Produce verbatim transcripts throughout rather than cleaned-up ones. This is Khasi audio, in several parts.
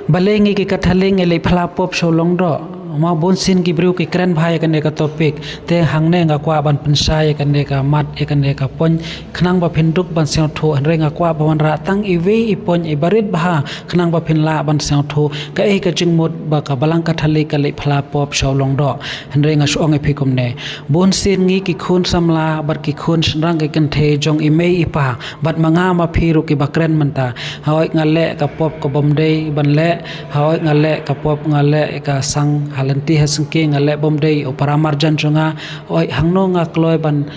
Balei ngi ki Katholik ngi leit phla pop sha u Lyngdoh? Ma bun sien ki briew ki kren bha ïa kane ka topic. Te hangne nga kwah ban pynshai ïa kane ka mat, ïa kane ka point, khnang ba phin dup ban sngewthuh. Hynrei nga kwah ban wanrah tang iwei i point iba rit bha khnang ba phin lah ban sngewthuh kaei ka jingmut ba ka Balang Katholik ka leit phla pop sha u Lyngdoh. Hynrei nga shu ong ïa phi kumne, bun sien ngi ki khun samla bad ki khun shynrang ki kynthei jong i mei i pa, bad ma nga ma phi ruh kiba kren mynta, hooid nga leh ka pop ka bym dei ban leh, hooid nga leh ka pop, nga leh ka sang ha lynti ha syngkien, nga leh bym dei, u para marjan jong nga, hooid hangno nga kloi ban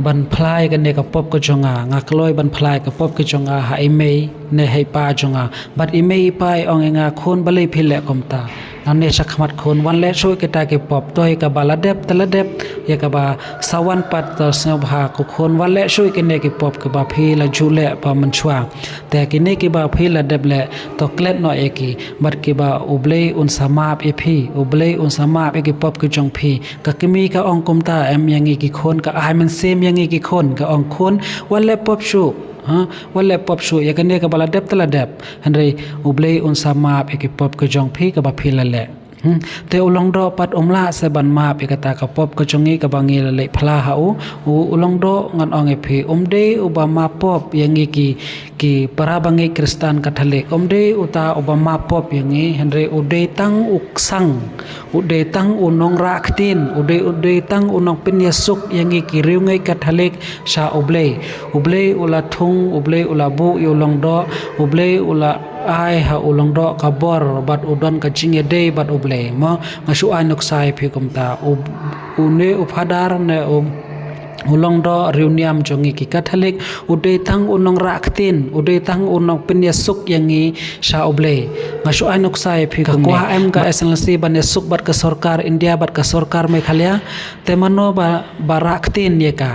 ban phla ïa kane ka pop ka jong nga, nga kloi ban phla ïa ka pop ka jong nga ha i mei ne ha i pa jong nga. Bad i mei i pa i ong ïa nga, khun, balei phi leh kumta? Nangne shakhmat khun, wan leh shuh kita ki pop. To ïa kaba la dep te la dep, ïa kaba sa wan pat to sngewbha, ko khun, wan leh shuh kine ki pop kiba phi la ju leh ba mynshuwa. Te kine kiba phi la dep leh to klet noh ïa ki, bad kiba U Blei un sa map ïa phi, U Blei un sa map ïa ki pop ki jong phi. Ka kmie ka ong kumta em ïa ngi ki khun, ka ai mynsiem ïa ngi ki khun, ka ong, khun, wat leh pop shuh, ha, wat leh pop shuh, ïa kane kaba la dep te la dep. Hynrei U Blei un sa map ïa ki pop ki jong phi kaba phi la leh. Hmm. Te u Lyngdoh pat um lah se ban map ïa kata ka pop ka jong ngi kaba ngi la leit phla ha u. U, u Lyngdoh ngan ong ïa phi, um dei uba map pop ïa ngi ki ki para bangeit Khristan Katholik, um dei uta uba map pop ïa ngi, hynrei u dei tang u ksang, u dei tang u nongrah ktien, u dei, u dei tang u nongpynïasuk ïa ngi ki riewngeit Katholik sha U Blei. U Blei u la thung, U Blei u la buh ïa u Lyngdoh, U Blei u la ai ha u Lyngdoh ka bor bad u don ka jingïadei bad U Blei. Mo, nga shu ai nuksa ïa phi kumta. U, une u Phadar ne u u Lyngdoh riewniam jong ngi ki Katholik, u dei tang u nongrah ktien, u dei tang u nongpynïasuk ïa ngi sha U Blei. Nga shu ai nuksa ïa phi kumne. Ka kwah em ka S N L C ban ïasuk bad ka sorkar India bad ka sorkar Meghalaya, te mano ba, ba rah ktien ïa ka?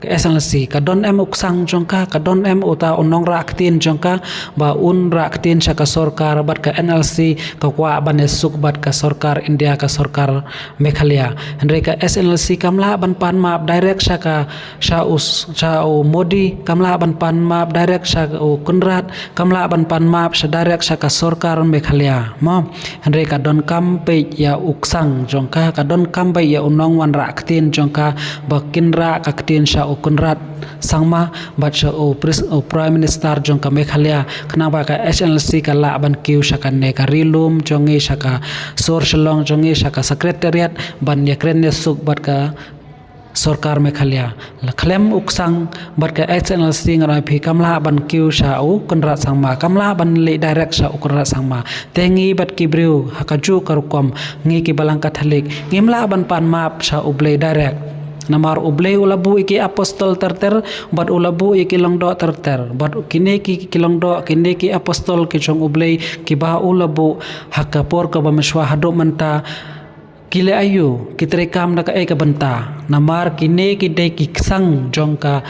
Ka S N L C, ka don em u ksang jong ka, ka don em uta u nongrah ktien jong ka, ba un rah ktien sha ka sorkar bad ka N L C ka kwah ban ïasuk bad ka sorkar India, ka sorkar Meghalaya. Hynrei ka S N L C kam lah ban pan map direct sha ka, sha u, sha u Modi, kam lah ban pan map direct sha u Conrad, kam lah ban pan map sha direct sha ka sorkar Meghalaya. Mo, hynrei ka donkam beit ïa u ksang jong ka, ka donkam beit ïa u nongwanrah ktien jong ka, ba kin rah ka ktien sha u Conrad Sangma bad sha u pres-, u Prime Minister jong ka Meghalaya, khnang ba ka S N L C ka lah ban kiew sha kane ka ri lum jong ngi, sha ka sor Shillong jong ngi, sha ka Secretariat, ban ïakren ïasuk bad ka sorkar Meghalaya. La khlem u ksang bad ka S N L C, nga ong ïa phi, kam lah ban kiew sha u Conrad Sangma, kam lah ban leit direct sha u Conrad Sangma. Te ngi bad ki briew ha kajuh ka rukom, ngi ki Balang Katholik, ngim lah ban pan map sha U Blei direct. Namar U Blei u la buh ïa ki apostol ter ter, bad u la buh ïa ki Lyngdoh ter ter. Bad kine ki, ki Lyngdoh, kine ki apostol ki jong U Blei, kiba u la buh ha ka por kaba mynshuwa haduh mynta, ki leh aïu, ki treikam da kaei ka bynta? Namar kine ki dei ki ksang jong ka,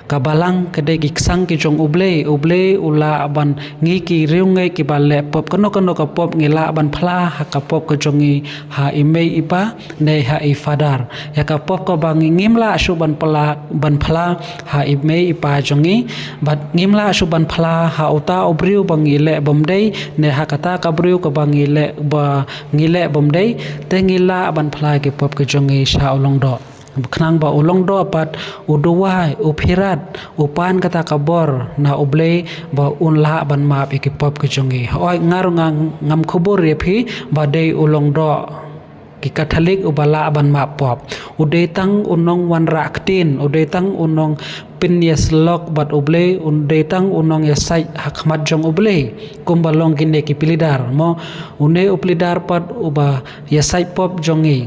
ka Balang, ki dei ki ksang ki jong U Blei. U Blei u lah ban, ngi ki riewngeit kiba leh pop kano kano ka pop, ngi lah ban phla ha ka pop ka jong ngi ha i mei i pa, ne ha i Phadar. Ïa ka pop kaba ngi, ngim lah shuh ban phla, ban phla ha i mei i pa jong ngi, bad ngim lah shuh ban phla ha uta u briew ba ngi leh bym dei, ne ha kata ka briew kaba ngi leh, ba ngi leh bym dei, te ngi lah ban phla ki pop ki jong ngi sha u Lyngdoh. Khnang ba u Lyngdoh pat u duwai, u phirat, u pan kata ka bor na U Blei ba un lah ban map ïa ki pop ki jong ngi. Hooid, nga ruh nga ngam khubor ïa phi ba dei u Lyngdoh ki Katholik uba lah ban map pop. U dei tang u nongwanrah ktien, u dei tang u nongpynïasyllok bad U Blei, u dei tang u nongïasaid ha khmat jong U Blei. Kumba long kine ki pylleader, mo, une u pylleader pat uba ïasaid pop jong ngi.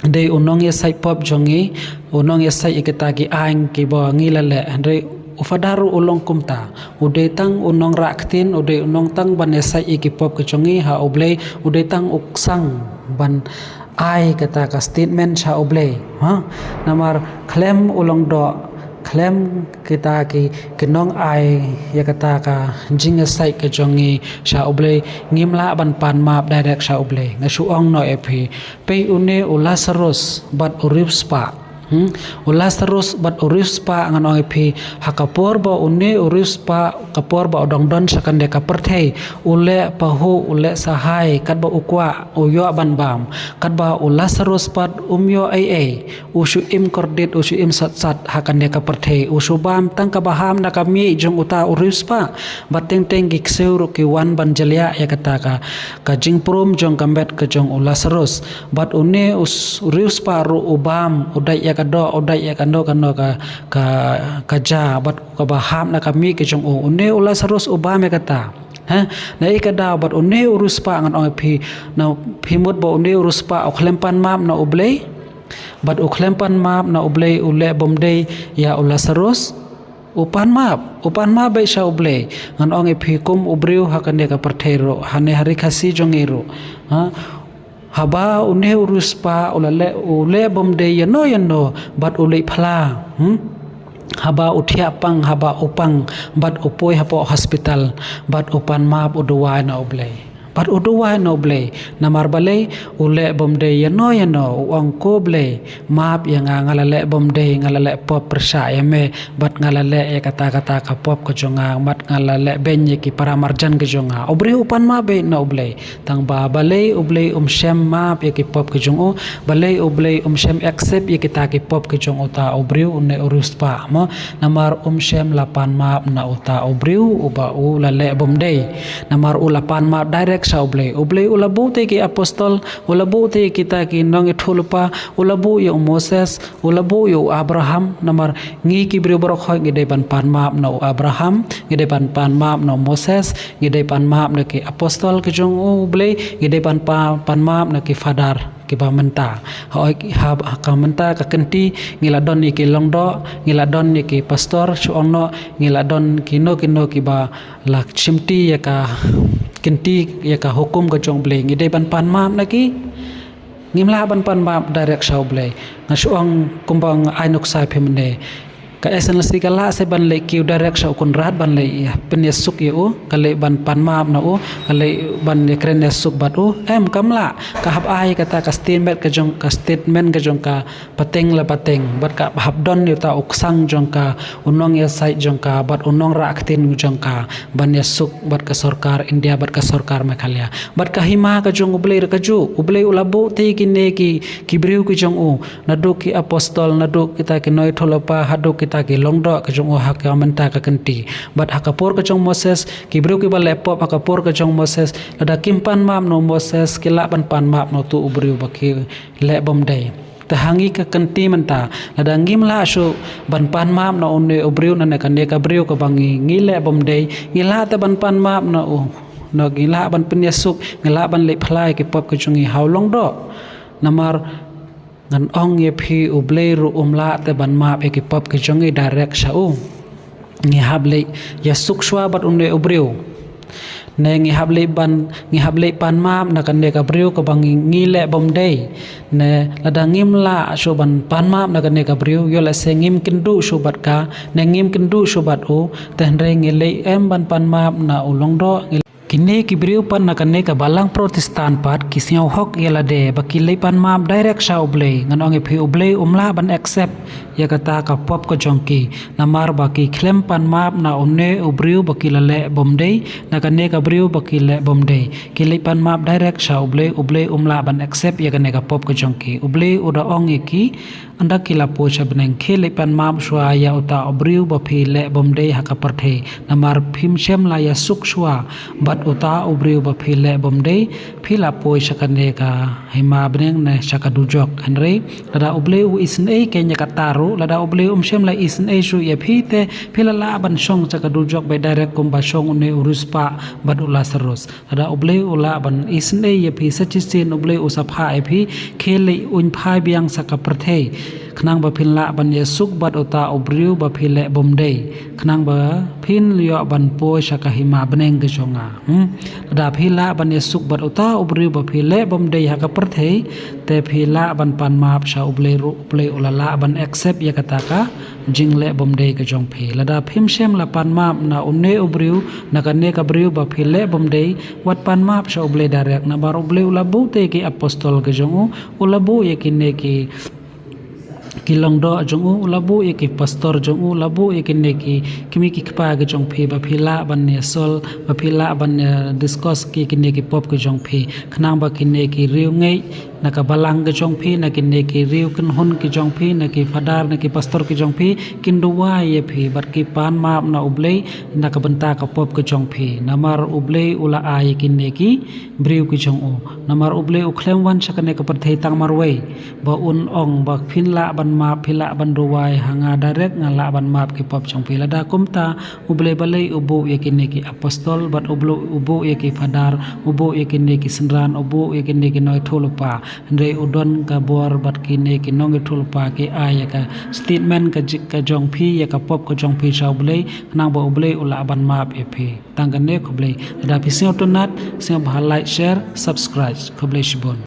Dei u nongïasaid pop jong ngi, u nongïasaid ïa kita ki aiñ kiba ngi la leh, hynrei u Phadar u long kumta. U dei tang u nongrah ktien, u dei u nongtang ban ïasaid ïa ki pop ki jong ngi ha U Blei, u dei tang u ksang ban ai kata ka statement sha U Blei. Ha? Namar khlem u Lyngdoh, khlem kita ki, ki nongai ïa kata ka jingïasaid ka jong ngi sha U Blei, ngim lah ban pan map direct sha U Blei. Nga shu ong noh ïa phi, peit une u Lazarus bad u riewspah. Hmm? U Lasarus bad u riewspah, ngan ong ïa phi, ha ka por ba une u riewspah, ka por ba u dang don sha kane ka pyrthei, u leh pahuh, u leh sahai katba u kwah, u ïoh ban bam. Katba u Lasarus pat um ïoh ei ei, u shu im kordit, u shu im sat sat ha kane ka pyrthei, u shu bam tang kaba hap na ka mih jong uta u riewspah. Bad teng teng ki ksiew ruh ki wan ban jliah ïa kata ka, ka jingprum jong ka met ka jong u Lasarus. Bad une u s-, u riewspah ruh u bam, u dait ïa ka doh, u dait ïa kano kano ka, ka, ka ja, bad kaba hap na ka mih ka jong u. Une u Lasarus u bam ïa kata. Ha? Na ïa ka daw bad une u riewspah, ngan ong ïa phi, na phi mut ba une u riewspah u khlem pan map na U Blei. Bad u khlem pan map na U Blei, u leh bym dei ïa u Lasarus. U pan map, u pan map beit sha U Blei. Ngan ong ïa phi, kum u briew ha kane ka pyrthei ruh, ha ne ha ri Khasi jong ngi ruh. Ha? Haba une u riewspah u la leh, u leh bym dei ïano ïano, bad u leit phla. Hmm? Haba u thiah pang, haba u pang, bad u poi hapoh hospital, bad u pan map, u duwai na U Blei. Bad u duwai na U Blei, namar balei, u leh bym dei ïano ïano, u ong, ko Blei, map ïa nga, nga la leh bym dei, nga la leh pop pyrshah ïa me, bad nga la leh ïa kata kata ka pop ka jong nga, bad nga la leh beiñ ïa ki para marjan ka jong nga. U briew u pan map beit na U Blei. Tang ba balei U Blei um shym map ïa ki pop ki jong u, balei U Blei um shym accept ïa kita ki pop ki jong uta u briew, une u riewspah mo, namar um shym la pan map na uta u briew uba u la leh bym dei. Namar u la pan map direct sha U Blei. U Blei u la buh te ki apostol, u la buh te kita ki nongïathuhlypa, u la buh ïa u Moses, u la buh ïa u Abraham, namar ngi ki briew baroh khoit ngi dei ban pan map na u Abraham, ngi dei ban pan map na u Moses, ngi dei pan map na ki apostol ki jong U Blei, ngi dei ban pa-, pan map na ki father kiba mynta. Ha, ha, ha ka mynta ka kynti ngi la don ïa ki lyngdoh, ngi la don ïa ki pastor, shu ong noh, ngi la don kino kino kiba la shimti ïa ka kynti, ïa ka hukum ka jong U Blei, ngi dei ban pan map na ki. Ngim lah ban pan map direct sha U Blei. Nga shu ong kumba nga ai nuksa ïa phi mynne. Ka S N L C ka lah se ban leit kiew direct sha u Conrad ban leit ïa pynïasuk ïa u, ka leit ban pan map na u, ka leit ban ïakren ïasuk bad u. Em, kam lah. Ka hap ai kata ka statement ka jong, ka statement ka jong ka pateng la pateng, bad ka hap don ïa uta u ksang jong ka, u nongïasaid jong ka, bad u nongrah ktien jong ka, ban ïasuk bad ka sorkar India, bad ka sorkar Meghalaya. Bad ka hima ka jong U Blei ruh kajuh, U Blei u la buh te kine ki, ki briew ki jong u, naduh ki apostol, naduh kita ki nongïathuhlypa, haduh kita ki lyngdoh ki jong u ha ka mynta ka kynti. Bad ha ka por ka jong Moses, ki briew kiba leh pop ha ka por ka jong Moses, lada kim pan map na u Moses, ki lah ban pan map na utu u briew ba ki leh bym dei. Te ha ngi ka kynti mynta, lada ngim lah shuh ban pan map na une u briew, na ne kane ka briew kaba ngi, ngi leh bym dei, ngi lah te ban pan map na u, na ngi lah ban pynïasuk, ngi lah ban leit phla ïa ki pop ki jong ngi ha u lyngdoh. Namar ngan ong ïa phi, U Blei ruh um lah te ban map ïa ki pop ki jong ngi direct sha u. Ngi hap leit ïasuk shuwa bad une u briew. Ne ngi hap leit ban, ngi hap leit pan map na kane ka briew kaba ngi, ngi leh bym dei. Ne lada ngim lah shuh ban pan map na kane ka briew, ïoh lehse ngim kynduh shuh bad ka, ne ngim kynduh shuh bad u, te hynrei ngi leit em ban pan map na u lyngdoh, ngi Kine ki briew pat na kane ka balang Protestant pat ki sngew hok ïa lade ba ki leit pan map direct sha U Blei. Ngan ong ïa phi, U Blei um lah ban accept ïa kata ka pop ka jong ki. Namar ba ki khlem pan map na une u briew ba ki la leh bym dei, na kane ka briew ba ki leh bym dei. Ki leit pan map direct sha U Blei, U Blei um lah ban accept ïa kane ka pop ka jong ki. U Blei u da ong ïa ki, ynda ki la poi sha bneng, khie leit pan map shuwa ïa uta u briew ba phi leh bym dei ha ka pyrthei. Namar phim shym la ïasuk shuwa bad uta u briew ba phi leh bym dei, phi la poi sha kane ka hima bneng ne sha ka dujok. Hynrei lada U Blei u isynei keiñ ïa kata ruh, lada U Blei um shym la isynei shuh ïa phi te, phi la lah ban shong sha ka dujok beit direct kumba shong une u riewspah bad u Lasarus. Lada U Blei u lah ban isynei ïa phi sa shisien, U Blei u sa phah ïa phi, khie leit uiñ phai biang sha ka pyrthei. Khnang ba phin lah ban ïasuk bad uta u briew ba phi leh bym dei. Khnang ba phin ïoh ban poi sha ka hima bneng ka jong nga. Hmm? Lada phi lah ban ïasuk bad uta u briew ba phi leh bym dei ha ka pyrthei, te phi lah ban pan map sha U Blei ruh, U Blei u la lah ban accept ïa kata ka jingleh bym dei ka jong phi. Lada phim shym la pan map na une u briew, na kane ka briew ba phi leh bym dei, wat pan map sha U Blei direct, namar U Blei u la buh te ki apostol ka jong u, u la buh ïa kine ki ki lyngdoh jong u, u la buh ïa ki pastor jong u, u la buh ïa kine ki kmie ki kpa ki jong phi, ba phi lah ban ïa solve, ba phi lah ban ïa discuss ki kine ki pop ki jong phi. Khnang ba kine ki riewngeit na ka balang ki jong phi, na kine ki riew kynhun ki jong phi, na ki father, na ki pastor ki jong phi, kin duwai ïa phi, bad kin pan map na U Blei na ka bynta ka pop ki jong phi. Namar U Blei u la ai ïa kine ki briew ki jong u. Namar U Blei u khlem wan sha kane ka pyrthei tang marwei ba un ong ba phin lah ban map, phi lah ban duwai ha nga direct, nga lah ban map ki pop jong phi. Lada kumta, U Blei balei u buh ïa kine ki apostol, bad U Blei u buh ïa ki father, u buh ïa kine ki synran, u buh ïa kine ki nongïathuhlypa. Hynrei u don ka bor bad kine ki nongïathuhlypa ki ai ïa ka statement ka ji-, ka jong phi, ïa ka pop ka jong phi sha U Blei, khnang ba U Blei u lah ban map ïa phi. Tang kane, khublei. Lada phi sngewtynnat, sngewbha like, share, subscribe. Khublei shibun.